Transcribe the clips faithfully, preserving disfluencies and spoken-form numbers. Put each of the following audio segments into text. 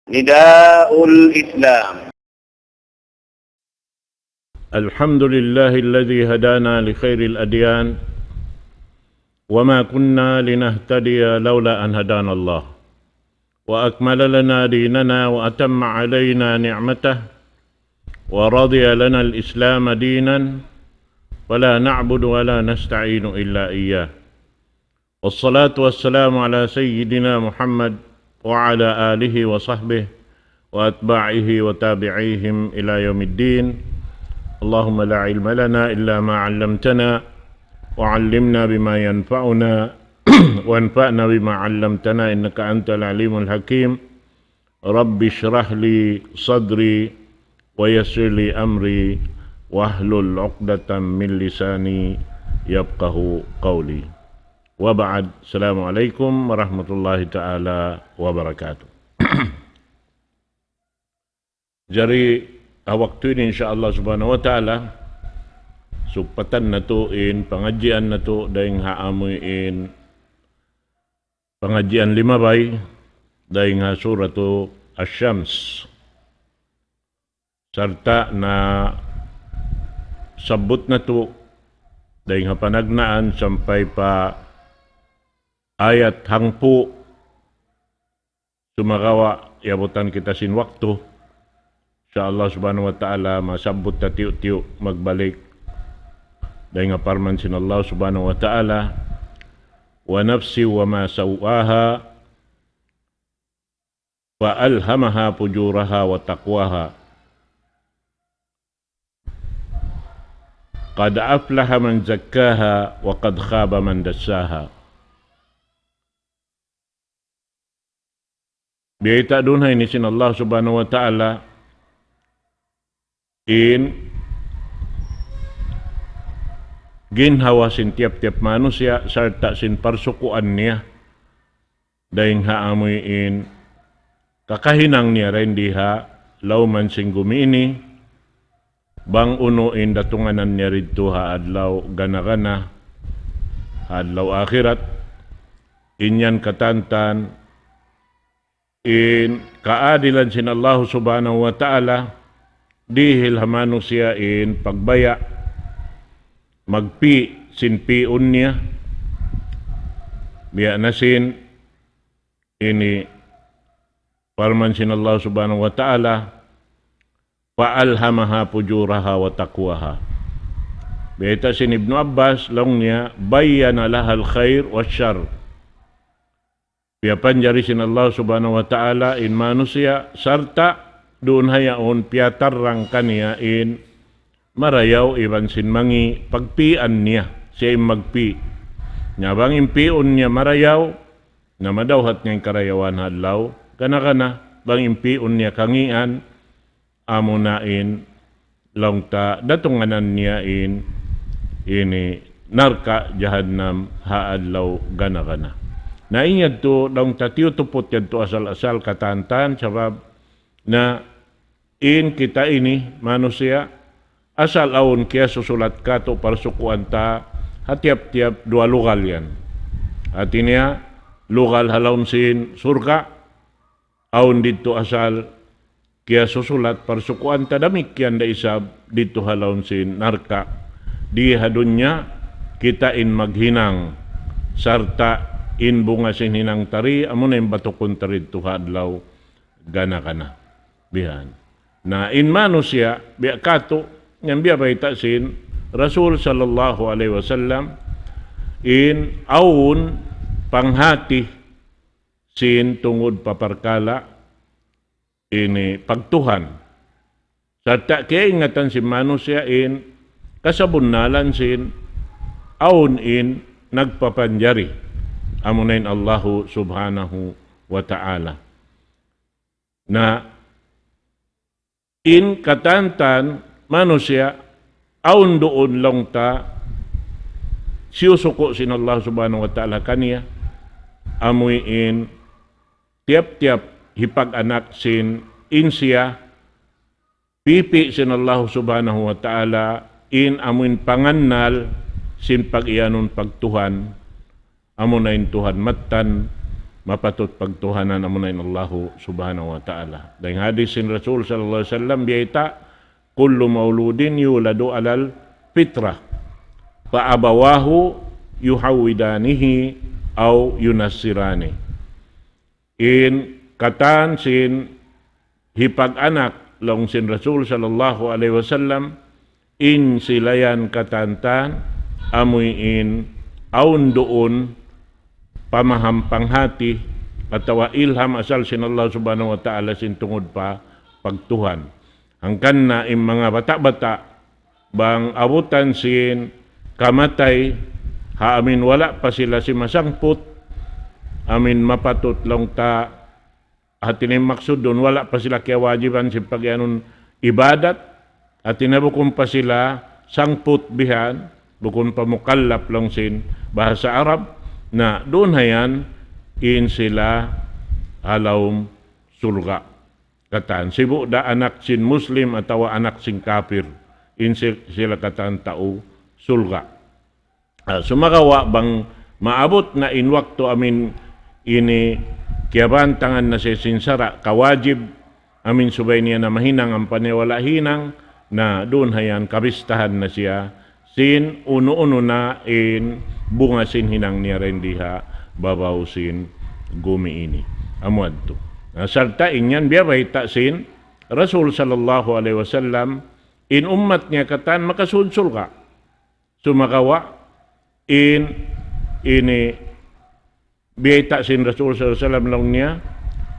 نداء الإسلام. الحمد لله الذي هدانا لخير الأديان، وما كنا لنهتدي لولا أن هدانا الله، وأكمل لنا ديننا وأتم علينا نعمته، ورضي لنا الإسلام دينا، فلا نعبد ولا نستعين إلا إياه. والصلاة والسلام على سيدنا محمد وعلى آله وصحبه وأتباعه وتابعيهم إلى يوم الدين. اللهم لا علم لنا إلا ما علمتنا، وعلمنا بما ينفعنا، وانفعنا بما علمتنا، إنك أنت العليم الحكيم. رب اشرح لي صدري ويسر لي أمري واحلل عقدة من لساني يفقه قولي. وبعد، السلام عليكم ورحمة الله تعالى وبركاته. Jari, ha waktu ini, insya Allah subhanahu wa ta'ala, sugpatan natu' in pangadjian natu' dayn ha amu in pangadjian limabay dayn ha Suratu Asy-Syams. Sarta' nasabbut natu' dayn ha panagnaan sampay pa ayat hangpu', sumagawa' iyabutan kita sin waktu. Insya Allah subhanahu wa ta'ala, masabbut ta tiyu'-tiyu' magbalik dayn ha parman sin Allah subhanahu wa ta'ala, ونفس وما سواها فألهمها فجورها وتقواها. قد أفلح من زكاها وقد خاب من دساها. Biyayta' duun ha ini sin Allah subhanahu wa ta'ala in ginhawa sin tiyap-tiyap manusiya' sarta' sin parsukuan niya dayn ha amu in kakahinang niya dayn di ha lawm sin gumi ini, bang unu in datunganan niya didtu ha adlaw gana-gana, ha adlaw akhirat. In yan katantan in kaadilan sin Allah subhanahu wa ta'ala, dihil ha manusiya' in pagbaya' magpi' sin pi'un niya. Biya' na sin ini parman sin Allah subhanahu wa ta'ala, فألهمها فجورها وتقواها. Biyayta' sin Ibnu Abbas, laung niya, بين لها الخير والشر. Piyapanjari sin Allah subhanahu wa ta'ala in manusiya' sarta' duun ha yaun piyatarrang kaniya in marayaw iban sin mangi' pagpi'an niya, siya in magpi'. Na bang in pi'un niya marayaw, na madawhat niya in karayawan ha adlaw gana-gana. Bang in pi'un niya kangian, amuna in laung ta datunganan niya in ini narka' jahannam ha adlaw gana-gana. Na in yadtu laung ta tiyutuput yadtu asal-asal katantan, sabab na in kita ini manusiya' asal awn kiyasusulat katu' parsukuan ta ha tiyap-tiyap duwa lugal yan. Hati niya, lugal ha lawm sin surga', awn didtu asal kiyasusulat parsukuan ta, damikkiyan da isab didtu ha lawm sin narka'. Di ha dunya kita in maghinang, sarta' in bunga sin hinang ta di, amuna in batukun ta didtu ha adlaw gana-gana. Bihan. Na in manusiya', biya' katu', yan biya' bayta' sin Rasul sallallahu alayhi wasallam, in awn panghati sin tungud pa parkala' ini pagtuhan. Sarta' kiyaingatan sin manusiya' in kasabunnalan sin awn in nagpapanjari, amuna in Allahu subhanahu wa ta'ala. Na in katantan manusiya' awn duun laung ta siyusuku' sin Allah subhanahu wa ta'ala kaniya, amuin tiyap-tiyap hipag-anak sin in siya, pipi' sin Allah subhanahu wa ta'ala in amuin pangannal sin pag-iyanun pagtuhan, amuna in Tuhan mattan, mapatut pagtuhanan amuna in Allahu subhanahu wa ta'ala. Dayn hadis sin Rasul sallallahu alayhi wasallam, biyayta', كل مولود يولد على الفطرة فأبواه يهودانه أو ينصرانه. In katan sin hipag-anak laung sin Rasul sallallahu alayhi wasallam, in sila yan katan-katan, amuin awn duun pamaham panghati atawa ilham asal sin Allah subhanahu wa ta'ala sin tungud pa pagtuhan. Hangkan na in manga bata'-bata', bang abutan sin kamatay, ha amin wala' pa sila simasangput, amin mapatut laung ta, hati niya maksud duun, wala' pa sila kiyawajiban sin pag-iyanun ibadat, hati niya bukun pa sila sangput bihan, bukun pa mukallaf laung sin bahasa Arab, na duun hayan in sila ha lawm surga'. Katan, sibu' da anak sin Muslim atawa anak sin kapir, in si-, sila katan tau surga'. Ah, sumagawa' bang maabut na in waktu amin ini kiyabantangan na siya sin sara', kawajib amin subay niya na mahinang ampa niya wala' hinang, na duun hayan kabistahan na siya sin unu-unu na in bunga sin hinang niya dayn di ha babaw sin gumi ini. Amu yadtu. Na, sarta' in yan biyabayta' sin Rasul sallallahu alayhi wasallam, in ummat niya katan makasud surga'. Sumagawa' in ini biyayta' sin Rasul sallallahu alayhi wasallam laung niya,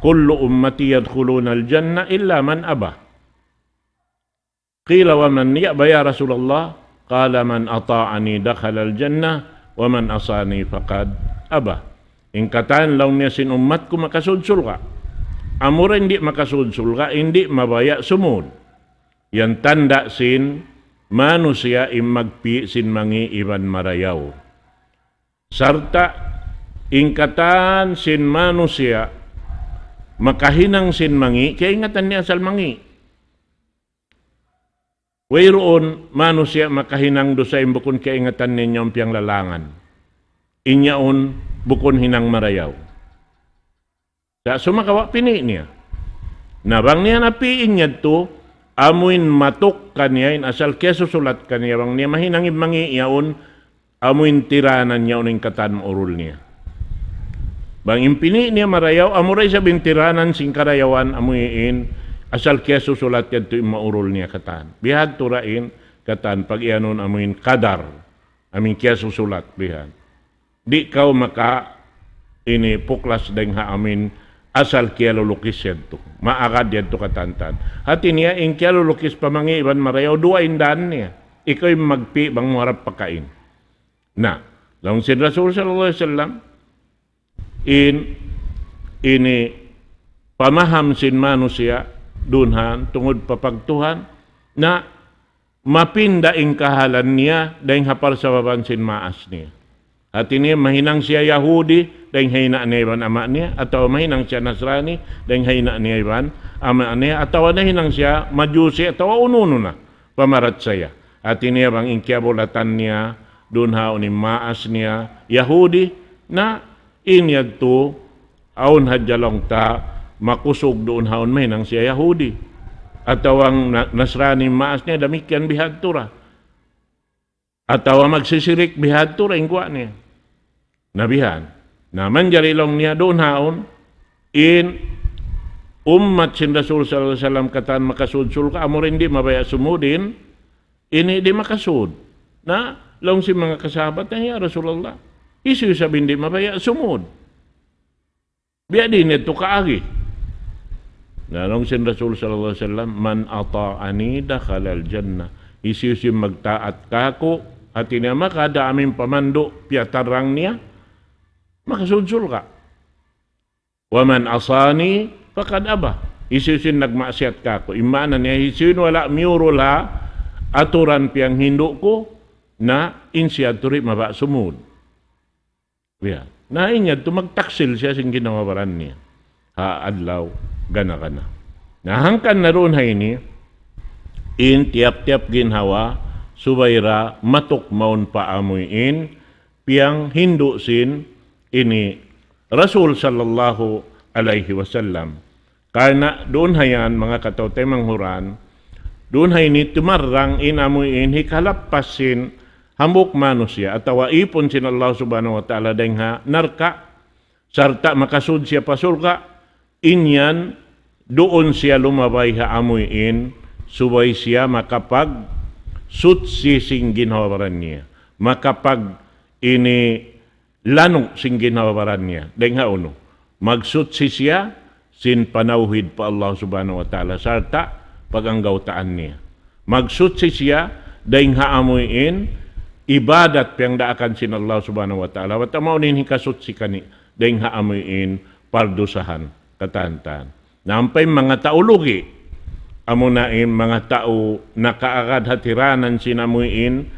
كل أمتي يدخلون الجنة إلا من أبى. قيل ومن يأبى يا رسول الله؟ قال من أطاعني دخل الجنة ومن عصاني فقد أبى. In katan laung niya sin ummat ku makasud surga'. Amura in di' makasud surga', in di' mabaya' sumud. Yan tanda' sin manusiya' in magpi' sin mangi' iban marayaw. Sarta' in katan sin manusiya' makahinang sin mangi', kaingatan niya asal mangi'. Wayruun manusiya' makahinang dusa in bukun kaingatan niya in yaun piyanglalangan. In yaun bukun hinang marayaw. Sa' sumagawa' pini' niya. Na bang niya napi' in yadtu, amuin matuk kaniya in asal kiyasusulat kaniya bang niya mahinang in mangi' yaun, amuin tiranan yaun in katan maurul niya. Bang in pini' niya marayaw, amura isab in tiranan sin karayawan, amuin asal kiyasusulat yadtu in maurul niya katan. Bihadtu ra in katan pag-iyanun amuin kadar, amuin kiyasusulat bihan. Di' kaw maka ini puklas dayng ha amuin asal kiyalulukis yadtu. Maagad yadtu katan-katan. Hati niya in kiyalulukis pa mangi' iban marayaw, duwa in daan niya. Ikaw in magpi' bang mu harap pakain. Na, laung sin Rasul sallallahu alayhi wasallam, in, ini pamaham sin manusiya' duun ha tungud pa pagtuhan, na mapinda in kahalan niya dayng ha parsababan sin maas niya. Hati niya mahinang siya Yahudi, dayng ha ina' niya iban ama' niya, atawa mahinang siya Nasrani, dayng ha ina' niya iban ama' niya, atawa nahinang siya Majusi, atawa unu-unu na pamarachaya. Hati niya bang in kiyabulatan niya duun ha awn in maas niya Yahudi, na in yadtu awn hadja laung ta makusug duun ha awn mahinang siya Yahudi. Atawa na-, Nasrani maas niya, damikkiyan bihadtu ra. Atawa magsisirik bihadtu ra in guwa' niya. Na bihan. Na manjari laung niya duun ha awn, in ummat sin Rasul sallallahu alayhi wasallam katan makasud surga', amura in di' mabaya' sumud in, ini di' makasud. Na laung sin manga kasahabatan, "Ya Rasulullah, hisiyu isab in di' mabaya' sumud?" Biya' diin yadtu kaagi. Na laung sin Rasul sallallahu alayhi wasallam, "من أطاعني دخل الجنة." Hisiyu-siyu in magtaat kāku', hati niya makada amuin pamandu' piyatarrang niya, makasud surga'. "ومن عصاني فقد أبى." Hisiyu-siyu in nagmaksiyat kāku'. In maana niya, hisiyu in wala' miyurul ha aturan piyanghindu' ku, na in siya yadtu di' mabaya' sumud. Ya. Na in yadtu magtaksil siya sin ginhawa-baran niya ha adlaw gana-gana. Na hangkan na duun ha ini, in tiyap-tiyap ginhawa, subay da matuk mawn pa amuin piyanghindu' sin ini Rasul sallallahu alayhi wasallam. Karna' duun ha yan, manga kataw-taymanghuran, duun ha ini tumarrang in amu in hikalappas sin hambuuk manusiya' atawa ipun sin Allah Subhanahu wa Ta'ala dayng ha narka', sarta' makasud siya pa surga', in yan duun siya lumabay ha amu in, subay siya makapagsutsi sin ginhawa-baran niya. Makapag ini lanu' sin ginhawa-baran niya. Dayng ha unu? Magsutsi siya sin panawhid pa Allah Subhanahu wa Ta'ala sarta' pag-anggawtaan niya. Magsutsi siya dayng ha amu in ibadat piyangdaakan sin Allah Subhanahu wa Ta'ala. Wa ta mawn in hikasutsi kaniya dayng ha amu in pardusahan katan-katan. Na ampa in manga tau lugi', amuna in manga tau nakaagad ha tiranan sin amu in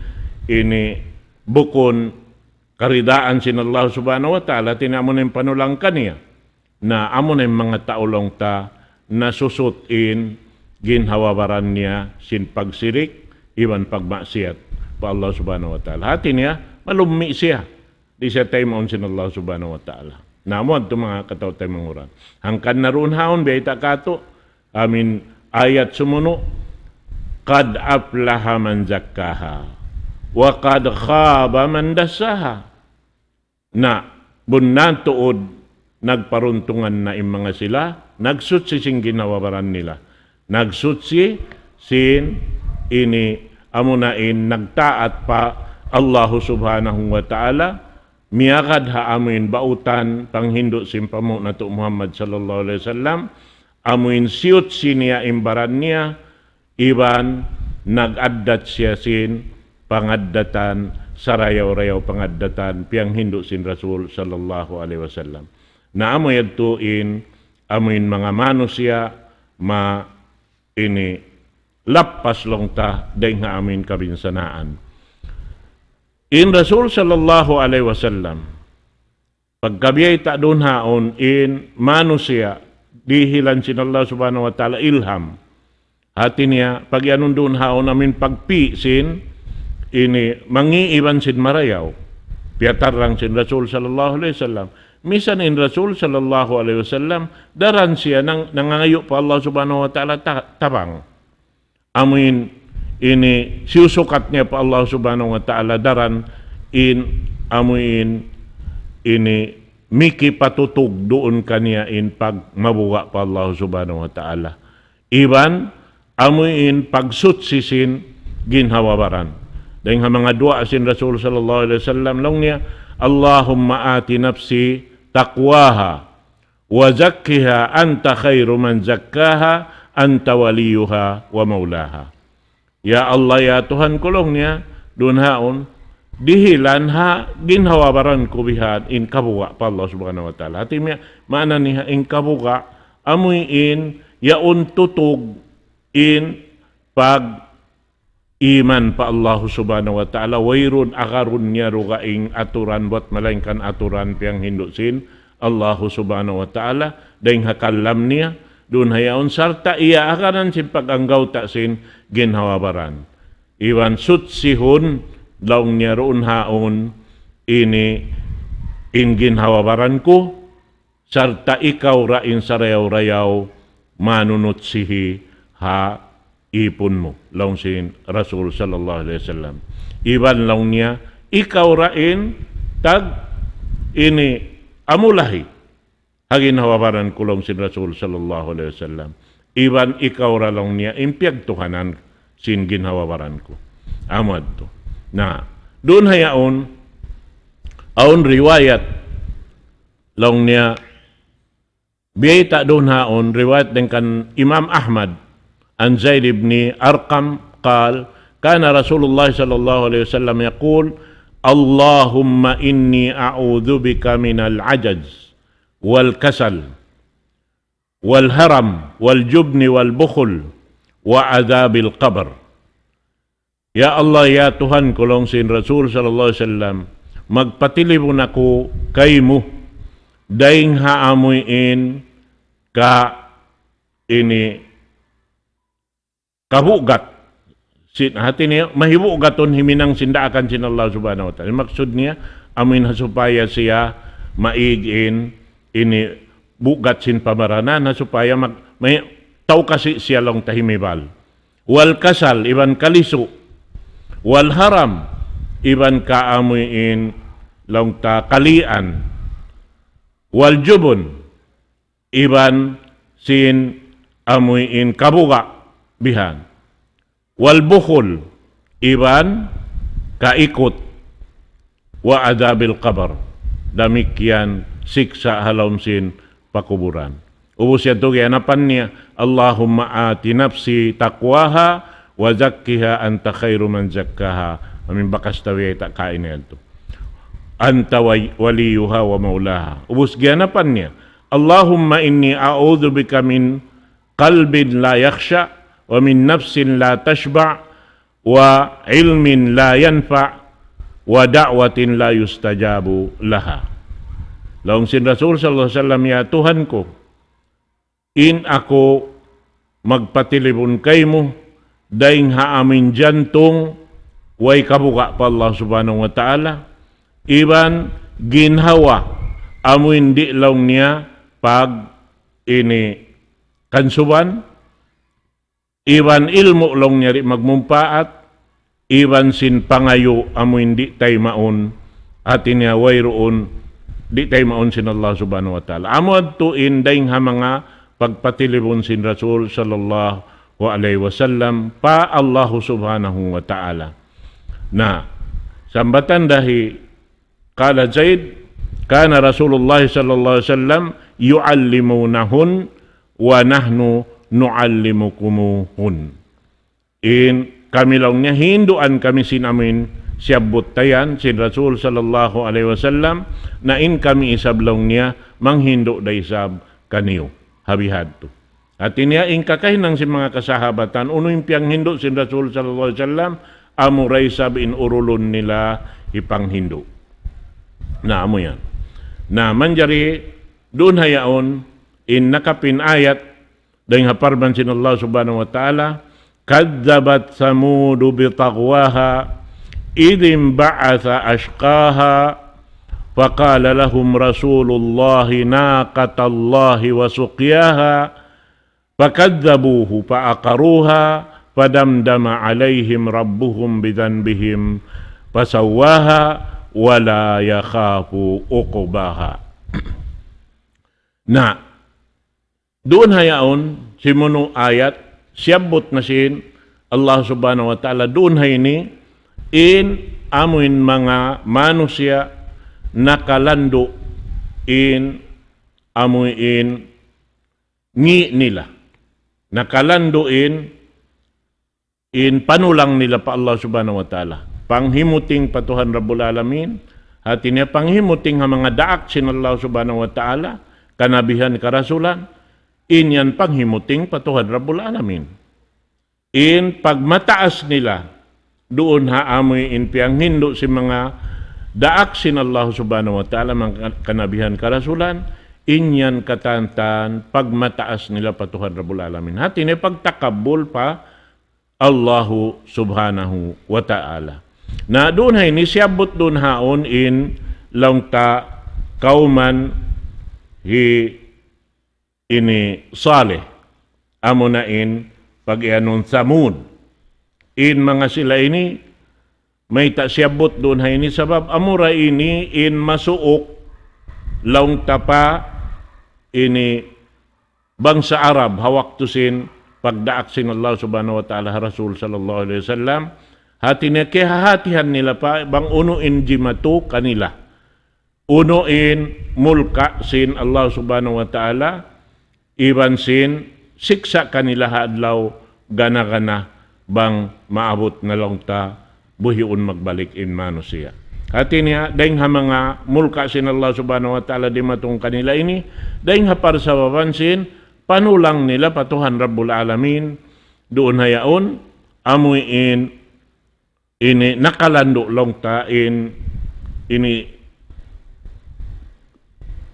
ini bukun karidaan sin Allah Subhanahu wa Ta'ala, tiniya amu na in panulang kaniya. Na amu na in manga tau laung ta nasusut in ginhawa-baran niya sin pagsirik iban pagmaksiyat pa Allah Subhanahu wa Ta'ala. Hati niya, malummi' siya. Di' siya taymaun sin Allah Subhanahu wa Ta'ala. Na amu yadtu manga kataw-taymanghuran. Hangkan na duun haun, biyayta' katu', amin ayat sumunu', قد أفلح من زكاها وقد خاب من دساها. Na, bunnal tuud nagparuntungan na in manga sila, nagsutsi sin ginhawa-baran nila. Nagsutsi sin ini amuna in nagtaat pa Allahu Subhanahu wa Ta'ala, miyagad ha amu in bautan panghindu' sin panghu' natu' Muhammad sallallahu alayhi wasallam, amu in siyutsi niya in baran niya, iban nag-addat siya sin pangaddatan, sarayaw-rayaw pangaddatan, piyanghindu' sin Rasul sallallahu alayhi wasallam. Na amu yadtu in, amu in manga manusiya', ma ini lappas laung ta dayng ha amu in kabinsanaan. In Rasul sallallahu alayhi wasallam, pagka biyayta' duun haun in manusiya' dihilan sin Allah Subhanahu wa Ta'ala ilham. Hati niya, pag-iyanun duun haun amu in pagpi' sin ini mangi' iban sin marayaw. Piyatarrang sin Rasul sallallahu alayhi wasallam. Misan in Rasul sallallahu alayhi wasallam, daran siya nang, nangangayu' pa Allah Subhanahu wa Ta'ala ta-, tabang. Amu in ini siyusukat niya pa Allah Subhanahu wa Ta'ala daran in amu in ini mikipatutug duun kaniya in pagmabuga' pa Allah Subhanahu wa Ta'ala. Iban amu in pagsutsi sin ginhawa-baran. Dayng ha manga duwaa sin Rasul sallallahu alayhi wasallam laung niya, اللهم آت نفسي تقواها وزكها أنت خير من زكاها أنت وليها ومولاها. Ya Allah, ya Tuhan ku laung niya, duun haun, dihilan ha ginhawa-baran ku bihan in kabuga' pa Allah Subhanahu wa Ta'ala. Hati niya, maana niya in kabuga', amu in yaun tutug in pag iman pa Allah Subhanahu wa Ta'ala, wayruun agarun niya dugaing aturan buat malaingkan aturan piyanghindu' sin Allah Subhanahu wa Ta'ala, dayng ha kalam niya, duun ha yaun sarta' iyaaganan sin pag-anggawta' sin ginhawa-baran. Iban sutsihun, laung niya duun haun, ini in ginhawa-baran ku, sarta' ikaw ra in sarayaw-rayaw manunutsihi ha ipun mu, laung sin Rasul sallallahu alayhi wasallam. Iban laung niya, ikaw ra in tag ini amulahi ha ginhawa-baran ku, laung sin Rasul sallallahu alayhi wasallam. Iban ikaw ra laung niya in piyagtuhanan sin ginhawa-baran ku. Amu yadtu. Na, duun ha yaun, awn riwayat laung niya, biyayta' duun haun, riwayat dayng kan Imam Ahmad, عن زيد بن أرقم قال: كان رسول الله صلى الله عليه وسلم يقول: اللهم إني أعوذ بك من العجز والكسل والهرم والجبن والبخل وعذاب القبر. Ya Allah, ya Tuhan ku, laung sin Rasul sallallahu alayhi wasallam, magpatilibun aku kaymu dayng ha amu in ka ini kabugat. Sin, hati niya, mahibugatun himinang sin daakan sin Allah Subhanahu wa Ta'ala. Maksud niya, amu in ha supaya siya maig in ini bugat sin pamaranan, ha supaya mag-, may tau kasi siya laung ta himibal. Wal kasal, iban kalisu. Wal haram, iban kaamuin laung ta kalian. Wal jubun, iban sin amuin kabuga bihan. Wal bukhul, iban kaikut. Wa adhabil qabr, damikkiyan siksa' ha lawm sin pakuburan. Ubus yadtu kiyanapan niya, اللهم آت نفسي تقواها وزكها أنت خير من زكاها. Amin bakas ta wayta' kaina yadtu. أنت وليها ومولاها. Ubus kiyanapan niya, اللهم إني أعوذ بك من قلب لا يخشع ومن نفس لا تشبع وعلم لا ينفع ودعوة لا يستجاب لها. Laung sin Rasul sallallahu alayhi wasallam, "Ya Tuhan ku, in aku magpatilibun kaymu, dayng ha amuin jantung, way kabuga' pa Allah Subhanahu wa Ta'ala, iban ginhawa, amuin di' laung niya pag ini kansuban, iban ilmu' laung niya di' magmumpaat, iban sin pangayu' amuin di' taymaun, hati niya wayruun, di' taymaun sin Allah Subhanahu wa Ta'ala." Amu yadtu in dayng ha manga pagpatilibun sin Rasul sallallahu alayhi wasallam pa Allah Subhanahu wa Ta'ala. Na, sambatan da hi قال زيد: كان رسول الله صلى الله عليه وسلم يعلمونهن ونحن نعلمكموهن. In kami laung niya hinduan kami sin amuin siyabbut ta yan, sin Rasul sallallahu alayhi wasallam, na in kami isab laung niya manghindu' da isab kaniyu. Ha bihadtu. Hati niya in kakahinang sin manga kasahabatan, unu in piyanghindu' sin Rasul sallallahu alayhi wasallam, amura isab in urulun nila hipanghindu'. Na, amu yan. Na, manjari duun ha yaun, in nakapin ayat, dayng ha parman sin Allah Subhanahu wa Ta'ala, كذبت ثمود بطغواها إذ انبعث أشقاها فقال لهم رسول الله ناقة الله وسقياها فكذبوه فعقروها فدمدم عليهم ربهم بذنبهم فسواها ولا يخاف عقباها. Na, duun ha yaun, simunu ayat, siyabbut na sin Allah Subhanahu wa Ta'ala, duun ha ini, in amuin manga manusiya' nakalandu' in amuin ngi' nila. Nakalandu' in in panulang nila pa Allah Subhanahu wa Ta'ala. Panghimuting pa Tuhan Rabbul Alamin, hati niya panghimuting ha manga daak sin Allah Subhanahu wa Ta'ala, kanabihan, karasulan, in yan panghimuting pa Tuhan Rabbul Alamin. In pagmataas nila, duun ha amuin piyanghindu' sin manga daak sin Allah Subhanahu wa Ta'ala, manga kanabihan, karasulan, in yan katantan pagmataas nila pa Tuhan Rabbul Alamin. Hati niya pagtakabbul pa Allahu Subhanahu wa Ta'ala. Na duun ha ini siyabbut duun haun in laung ta kawman hi ini Saleh. Amuna in pag-iyanun Thamud. In manga sila ini, mayta' siyabbut duun ha ini sabab amura ini in masuuk laung ta pa ini bangsa Arab ha waktu sin pagdaak sin Allah Subhanahu wa Ta'ala ha Rasul sallallahu alayhi wasallam. Hati niya kiyahahatihan nila pa bang unu in jimatu kanila. Unu in mulka' sin Allah Subhanahu wa Ta'ala, iban sin siksa' kanila ha adlaw gana-gana bang maabut na laung ta buhiun magbalik in manusiya'. Hati niya, dayng ha manga mulka' sin Allah Subhanahu wa Ta'ala dimatung kanila ini, dayng ha parsababan sin panulang nila pa Tuhan Rabbul Alamin, duun ha yaun, amuin ini nakalandu' laung ta in ini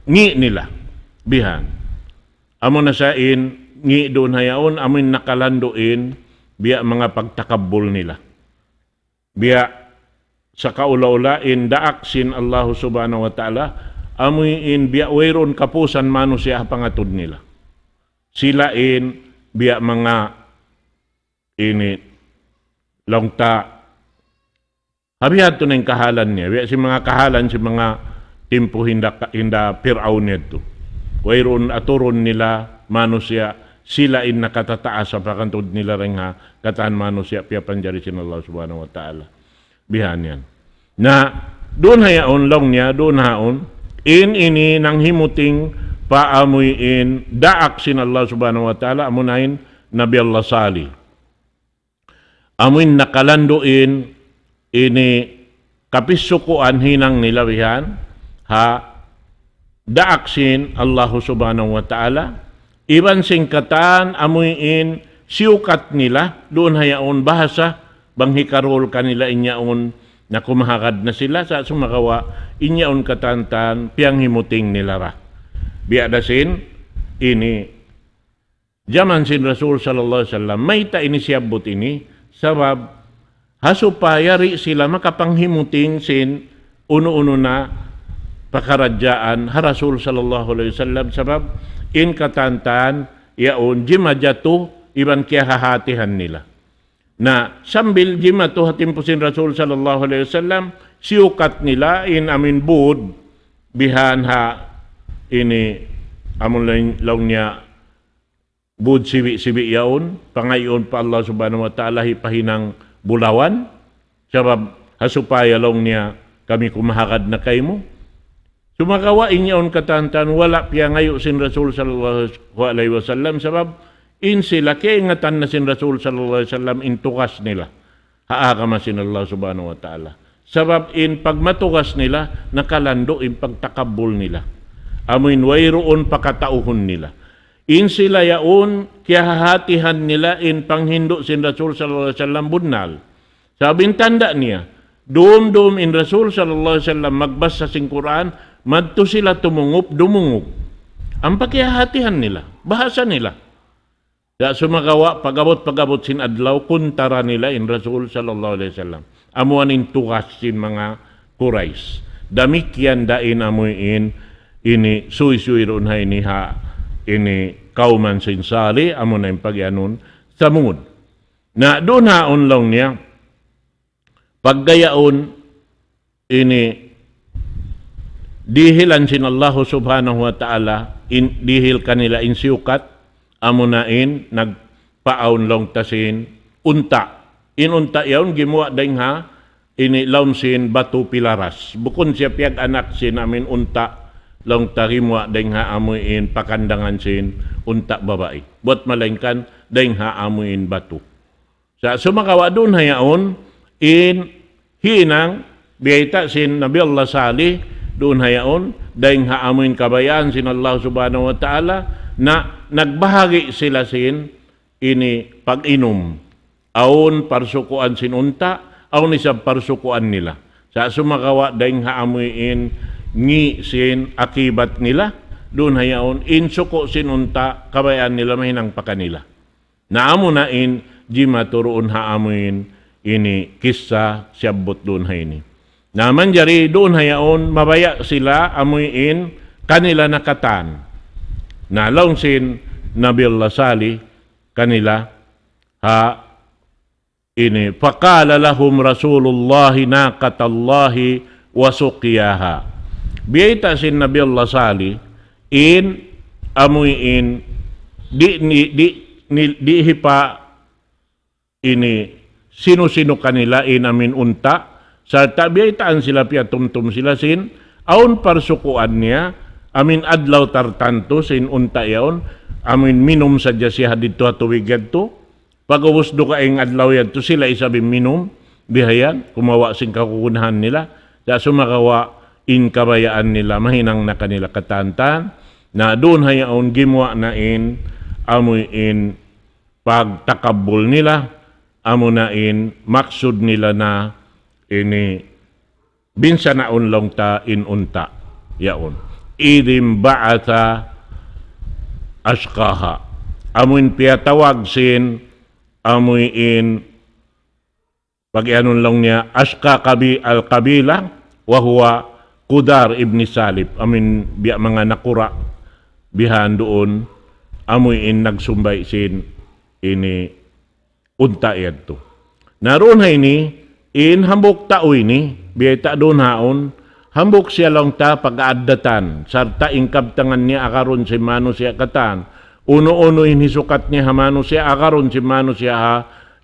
ngi' nila. Bihan. Amuna sa in ngi' duun ha yaun, amuin nakalandu' in biya' manga pagtakabbul nila. Biya' sa kaula-ula in daak sin Allah Subhanahu wa Ta'ala, amuin biya' wayruun kapusan manusiya' ha pangatud nila. Sila in biya' manga ini laung ta, ha bihadtu na in kahalan niya. Biya' sin manga kahalan sin manga timpu hinda, hinda Piraun yadtu. Wayruun aturun nila manusiya', sila in nakatataas ha pangatud nila dayn ha katan manusiya' piyapanjari sin Allah Subhanahu wa Ta'ala. Bihan yan. Na, duun ha yaun laung niya, duun ha yaun, in ini nanghimuting pa amuin daak sin Allah Subhanahu wa Ta'ala, amuna in Nabi Allah Salih. Amuin nakalandu' in ini kapisukuan hinang nila bihan ha daak sin Allahu Subhanahu wa Ta'ala, iban sin katan amuin siyukat nila, duun ha yaun bahasa, bang hikarul kanila in yaun na kumahagad na sila, sa' sumagawa' in yaun katantan piyanghimuting nila ra. Biya' da sin ini jaman sin Rasul sallallahu alayhi wasallam, mayta' ini siyabbut ini, sabab ha supaya di' sila makapanghimuting sin unu-unu na pakaradjaan ha Rasul sallallahu alayhi wasallam, sabab in katantan yaun jimajatu iban kiyahahatihan nila. Na sambil jimatu ha timpu sin Rasul sallallahu alayhi wasallam, siyukat nila in amuin bud bihan ha ini amun laung, laung niya bud sibi'-sibi' yaun, pangayuun pa Allah Subhanahu wa Ta'ala hipahinang bulawan, sabab ha supaya laung niya kami kumahagad na kaymu. Sumagawa' in yaun katantan wala' piyangayu' sin Rasul sallallahu alayhi wasallam, sabab in sila kaingatan na sin Rasul sallallahu alayhi wasallam in tugas nila ha agama sin Allah Subhanahu wa Ta'ala. Sabab in pagmatugas nila, nakalandu' in pagtakabbul nila. Amuin wayruun pakatauhun nila. In sila yaun, kiyahahatihan nila in panghindu' sin Rasul sallallahu alayhi wasallam bunnal. Sabab in tanda' niya, dum-dum in Rasul sallallahu alayhi wasallam magbasa sin Qur'an, madtu sila tumungup, dumungug. Ampa kiyahahatihan nila, bahasa nila. Sa' sumagawa', pag-abut-pag-abut sin adlaw, kuntara nila in Rasul sallallahu alayhi wasallam. Amuan in tugas sin manga Quraysh. Damikkiyan da in amuin ini suysuy duun ha ini ha ini kawman sin Salih, amuna in pagiyanun Samud. Na duun ha yaun laung niya, pagga yaun ini dihilan sin Allahu Subhanahu wa Ta'ala, in, dihil kanila in siyukat, amuna in nagpaawn laung ta sin unta'. In unta' yaun gimuwa' dayn ha ini laum sin batu pilaras. Bukun siya piyag-anak sin amuin unta' laung ta, gimuwa' dayn ha amuin pakandangan sin unta' babai. Buwat malaingkan dayn ha amuin batu. Sa' sumagawa' duun ha yaun, in hinang biyayta' sin Nabi Allah Salih, duun ha yaun, dayn ha amuin kabayaan sin Allah Subhanahu wa Ta'ala, na nagbahagi' sila sin ini pag-inum. Awn parsukuan sin unta', awn isab parsukuan nila. Sa' sumagawa' dayn ha amuin ngi' sin akibat nila, duun ha yaun, in suku' sin unta', kabayaan nila mahinang pa kanila. Na amuna in jimatu duun ha amuin ini kissa siyabbut duun ha ini. Na manjari duun ha yaun mabaya' sila amuin kanila na katan. Na laung sin Nabi Allah Salih kanila ha ini, فقال لهم رسول الله ناقة الله وسقياها. Biyayta' sin Nabi Allah Salih, in amuin di', di', di', di', di' hipa ini sinu-sinu kanila in amuin unta', sarta' biyaytaan sila, piyatumtum sila sin, awn parsukuan niya, amuin adlaw tartantu sin unta' yaun, amuin minum sadja siya didtu ha tubig yadtu, pag'ubus dugaing adlaw yadtu sila isab in minum, bihayan, kumawa' sin kagunahan nila, sa' sumagawa' in kabayaan nila, mahinang na kanila katantan, na duun ha yaun gimuwa' na in, amuin pagtakabbul nila, amuna in maksud nila na ini binsanaun laung ta in unta'. Yaun. إذ انبعث أشقاها. Amuin piyatawag sin, amuin pagiyanun laung niya, أشقى قبي-، القبيلة وهو Qudar ibn Salib, amuin biya' manga nakura' bihan duun, amuin nagsumbay' sin ini unta' yadtu. Na duun ha ini, in hambuuk tau ini, biyayta' duun haun, hambuuk siya laung ta pag-aaddatan, sarta' in kabtangan niya agarun sin manusiya' katan, unu-unu in hisukat niya ha manusiya' agarun sin manusiya' ha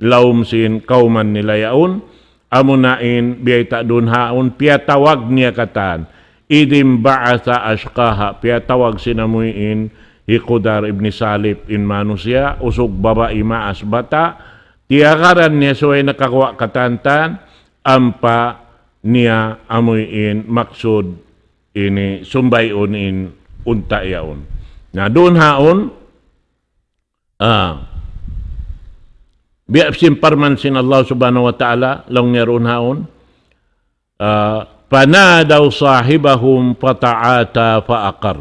lawm sin kawman nila yaun, amuna in biyayta' duun haun, piyatawag niya katan, إذ انبعث أشقاها, piyatawag sin amuin hi Qudar ibn Salib in manusiya', usug babai maas bata', tiyagaran niya subay nakaguwa' katantan, ampa niya amuin maksud ini sumbayun in unta' yaun. Na duun haun, ah, biya' sin parman sin Allah Subhanahu wa Ta'ala, laung niya duun haun, ah, فنادوا صاحبهم فتعاطى فعقر.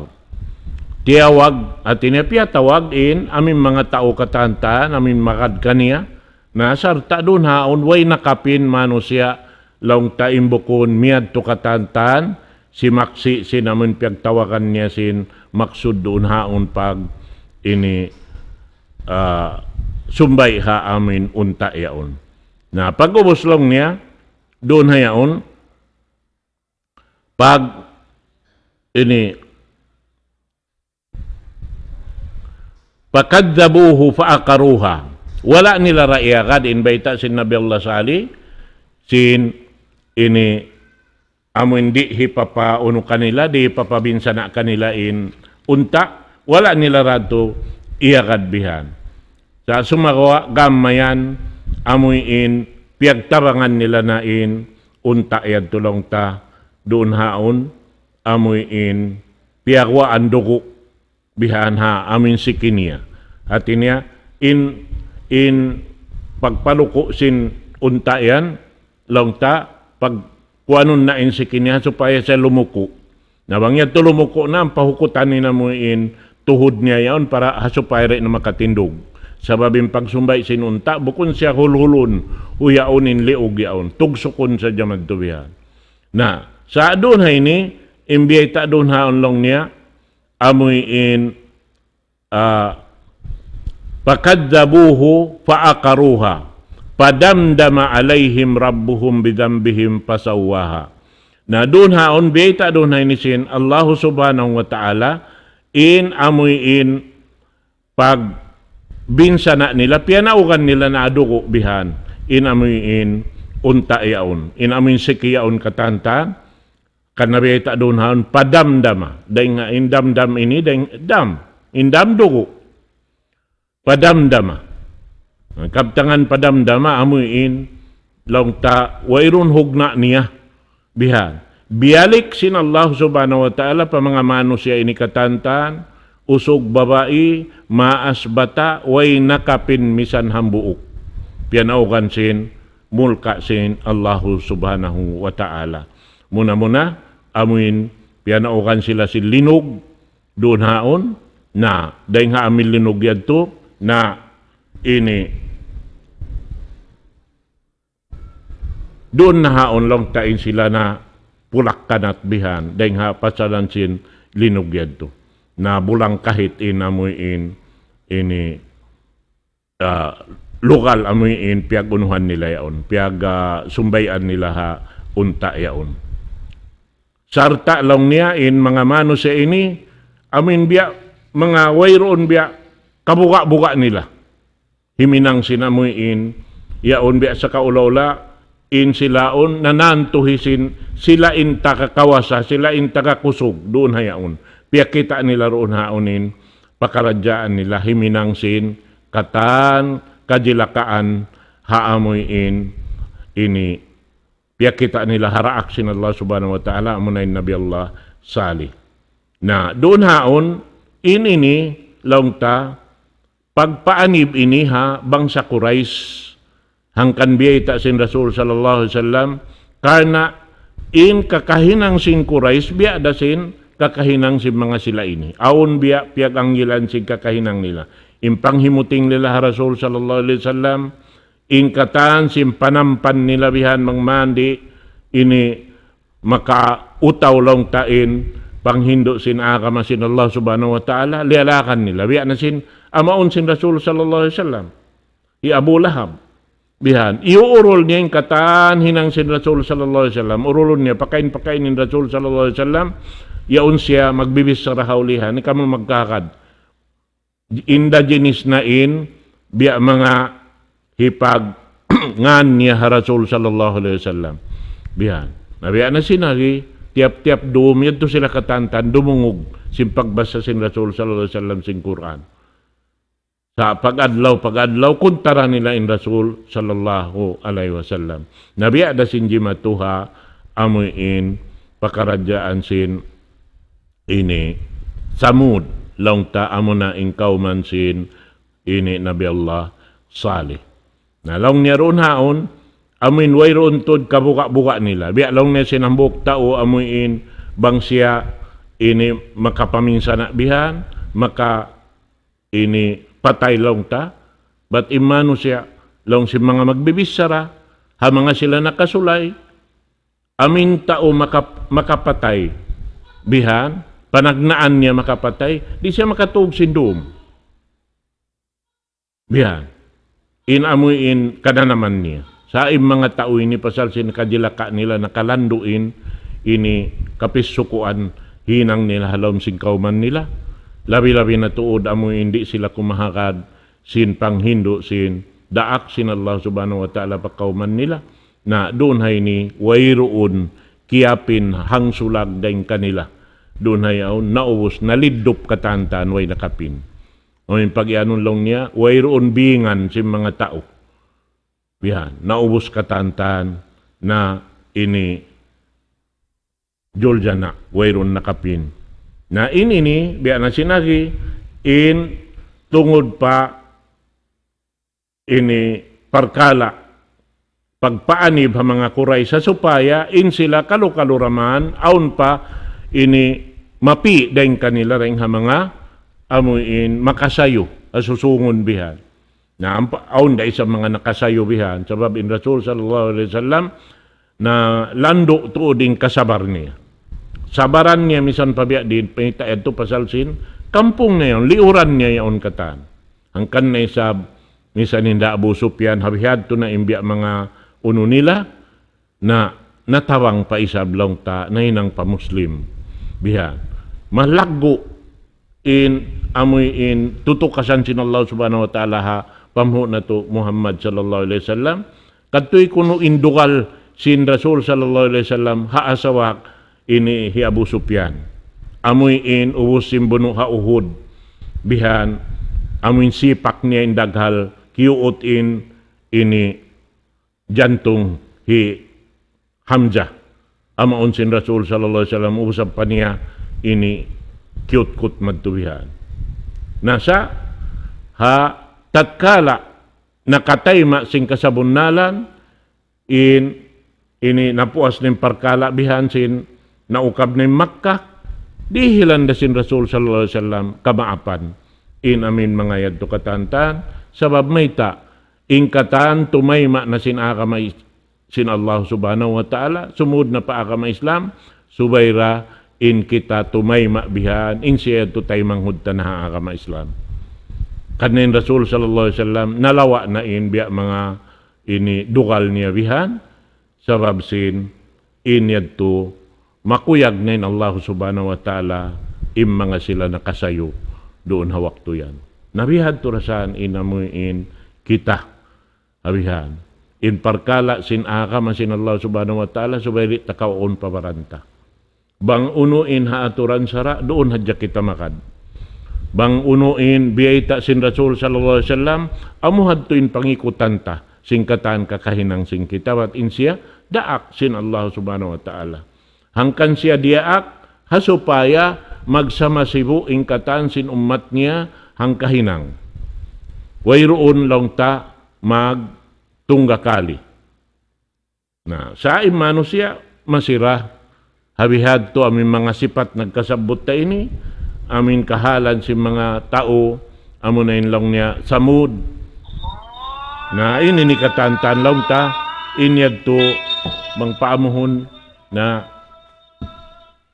Tiyawag, hati niya piyatawag in, amuin manga tau katantan, amuin magad kaniya, na sarta' duun haun, way nakapin manusiya', laung ta in bukun, miyadtu katantan, simaksi' sin amuin piyagtawagan niya sin maksud duun haun pag ini, ah, sumbay' ha amuin unta' yaun. Na pag-ubus laung niya, duun ha yaun, pag ini, فكذبوه فعقروها. Wala' nila ra iyagad in bayta' sin Nabi Allah Salih, sin ini amuin di' hipapaunu kanila, di' hipapabinsana' kanila in unta', wala' nila ra yadtu iyagad bihan. Sa' sumagawa' gam mayan, amuin piyagtabangan nila na in unta' yadtu laung ta, duun haun, amuin piyaguwaan dugu' bihan ha amuin siki niya. Hati niya, in, in pagpaluku' sin unta' yan, laung ta, pagkuanun na in siki niya supaya siya lumuku'. Na bang yadtu lumuku' na, pahukutan in amuin tuhud niya yaun para ha supaya di' na makatindug. Sabab in pagsumbay' sin unta', bukun siya hulhulun, huyaun in liug yaun, tugsukun sadja madtu bihan. Na, sa' duun ha ini, in biyayta' duun haun laung niya, amuin, ah, فكذبوه فعقروها فدمدم عليهم ربهم بذنبهم فسواها. Na duun haun, biyayta' duun ha ini sin Allahu Subhanahu wa Ta'ala, in amuin pagbinsana' nila, piyanaugan nila na dugu' bihan, in amuin unta' yaun, in amuin siki yaun katantan, kan nabi ta duun haun, padamdama. Dayn ha in damdam ini, dayn dam. In dam dugu'. Padamdama. Kabtangan padamdama, amuin, laung ta, wayruun hugna' niya. Bihan. Biyalik sin Allah Subhanahu wa Ta'ala pa manga manusiya' ini katantan, usug babai, maas bata', way nakapin misan hambuuk. Piyanaugan sin, mulka' sin Allahu Subhanahu wa Ta'ala. Muna-muna, amuin, piyanaugan sila sin linug, duun haun, na, dayn ha amuin linug yadtu, na, ini, duun na haun laung ta in sila na pulak-kanat bihan, dayn ha pasalan sin linug yadtu. Na bulang kahit in amuin, ini, ah, lugal amuin piyag-unuhan nila yaun, piyag, ah, sumbayan nila ha unta' yaun. Sarta' laung niya in manga manusiya' ini, amuin biya' manga wayruun biya' kabuga'-buga' nila. Himinang sin amuin, yaun biya' sa kaula-ula, in sila yaun, nanantuhi sin, sila in taga kawasa, sila in taga kusug, duun ha yaun. Piyakita' nila duun haun in, pakaradjaan nila, himinang sin, katan, kajilakaan, ha amuin, ini, piyakita' nila ha daak sin Allah Subhanahu wa Ta'ala, amuna in Nabi Allah Salih. Na, duun haun, in ini, laung ta, pagpaanib ini ha bangsa Quraysh, hangkan biyayta' sin Rasul sallallahu alayhi wasallam, karna' in kakahinang sin Quraysh, biya' da sin kakahinang sin manga sila ini. Awn biya' piyag-anggilan sin kakahinang nila. In panghimuting nila ha Rasul sallallahu alayhi wasallam, in katan sin panampan nila bihan mangmandi ini makautaw laung ta in panghindu' sin agama sin Allah Subhanahu wa Ta'ala, liyalakan nila. Biya' na sin amaun sin Rasul sallallahu alayhi wasallam, hi Abu Lahab. Bihan, iyuurul niya in katan hinang sin Rasul sallallahu alayhi wasallam. Urulun niya, pakain-pakain in Rasul sallallahu alayhi wasallam. Yaun siya magbibichara ha ulihan, "Kamu magkakad." Indigenous na in, biya' manga hipag ngan niya ha Rasul sallallahu alayhi wasallam. Bihan. Na biya' na sin agi, tiyap-tiyap dum, yadtu sila katantan, dumungug, sin pagbasa sin Rasul sallallahu alayhi wasallam sin Qur'an. Sa' pag-adlaw, pag-adlaw, kuntara nila in Rasul sallallahu alayhi wasallam. Na biya' da sin jimatu ha, amu in pakaradjaan sin ini Samud, laung ta amu na in kawman sin ini Nabi Allah Salih. Na laung niya duun haun, amu in wayruun tuud kabuga'-buga' nila. Biya' laung niya sin hambuuk tau amu in bang siya ini makapaminsana' bihan, maka ini patay laung ta, bat in manusiya' laung sin manga magbibichara, ha manga sila nakasulay, amu in tau makap-, makapatay, bihan, panagnaan niya makapatay, di' siya makatug sin dum. Bihan. In amu in kananaman niya. Sa' in manga tau ini pasal sin kajilaka nila nakalandu' in ini kapissukuan hinang nila ha lawm sin kawman nila. Labi-labi na tuud amu in di' sila kumahagad sin panghindu' sin daak sin Allah Subhanahu wa Ta'ala pa kawman nila. Na duun ha ini wayruun kiyapin hangsulag dayn kanila. Duun ha yaun naubus, naliddup katantan, way nakapin. Amu in pagiyanun laung niya, wayruun bingan sin manga tau. Bihan, naubus katantan na ini juljana, wayruun nakapin. Na in ini, biya' na sin agi, in tungud pa ini parkala' pagpaanib ha manga Quraysh, sa' supaya in sila kalu-kalu ra man, awn pa ini mapi' dayn kanila dayn ha manga amu in makasayu, ha susungun bihan. Na ampa, awn da isab manga nakasayu bihan. Sabab in Rasul sallallahu alayhi wasallam, nalandu' tuud in kasabar niya. Sabaran niya misan pa biya' diin, pangita' yadtu pasal sin kampung niya yaun, liuran niya yaun katan. Hangkan na isab, misan hinda Abu Sufyan, ha bihadtu na in biya' manga unu nila, na natabang pa isab laung ta, nahinang pa Muslim. Bihan. Malaggu' in amu in tutukasan sin Allah Subhanahu wa Ta'ala ha panghu' natu' Muhammad sallallahu alayhi wasallam. Kadtuy kunu' in dugal sin Rasul sallallahu alayhi wasallam ha asawa ini hi Abu Sufyan. Amu in ubus sin bunu' ha Uhud. Bihan, amu in sipak niya in daghal, kiyuut in ini jantung hi Hamzah. Amaun sin Rasul sallallahu alayhi wasallam, ubus pa niya ini kiyutkut madtu bihan. Na sa' ha tatkala nakatayma' sin kasabunnalan, in ini napuas na in parkala' bihan sin naukab na in Makkah, dihilan da sin Rasul sallallahu alayhi wasallam kamaapan. In amu in manga yadtu katantan, sabab mayta', in katan tumayma' na sin agama is-, sin Allah Subhanahu wa Ta'ala, sumud na pa agama Islam, subay ra in kita tumayma' bihan, in siya yadtu taymanghud ta na ha agama Islam. Karna' in Rasul sallallahu alayhi wasallam, nalawa' na in biya' manga ini dugal niya bihan, sabab sin in yadtu makuyag na in Allah Subhanahu wa Ta'ala in manga sila nakasayu duun ha waktu yan. Na bihadtu ra san in amu in kita. Ha bihan. In parkala' sin agama sin Allah Subhanahu wa Ta'ala, subay di' ta kawaun pa baran ta. Bang unu in ha aturan sara', duun hadja kita magad. Bang unu in biyayta' sin Rasul sallallahu alayhi wasallam, amu hadtu in pangikutan ta, sin katan kakahinang sin kita, bat in siya, daak sin Allah Subhanahu wa Ta'ala. Hangkan siya diyaak, ha supaya magsama sibu' in katan sin ummat niya hangkahinang. Wayruun laung ta magtunggakali. Na, sa' in manusiya', masi ra, ha bihadtu amu in manga sipat nagkasabbut ta ini, amu in kahalan sin manga tau, amu na in laung niya Samud. Na, ini in katantan laung ta, in yadtu bang paamuhun na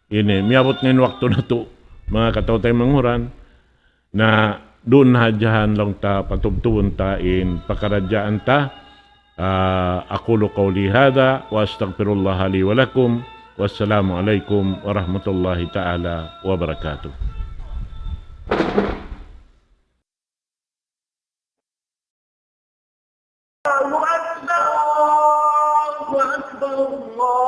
ini, miyabut na in waktu natu', manga kataw-taymanghuran, na duun na hadja laung ta patubtubun ta in pakaradjaan ta. Ah, أقول قولي هذا وأستغفر الله لي ولكم. والسلام عليكم ورحمة الله تعالى وبركاته. الله أكبر، الله أكبر، الله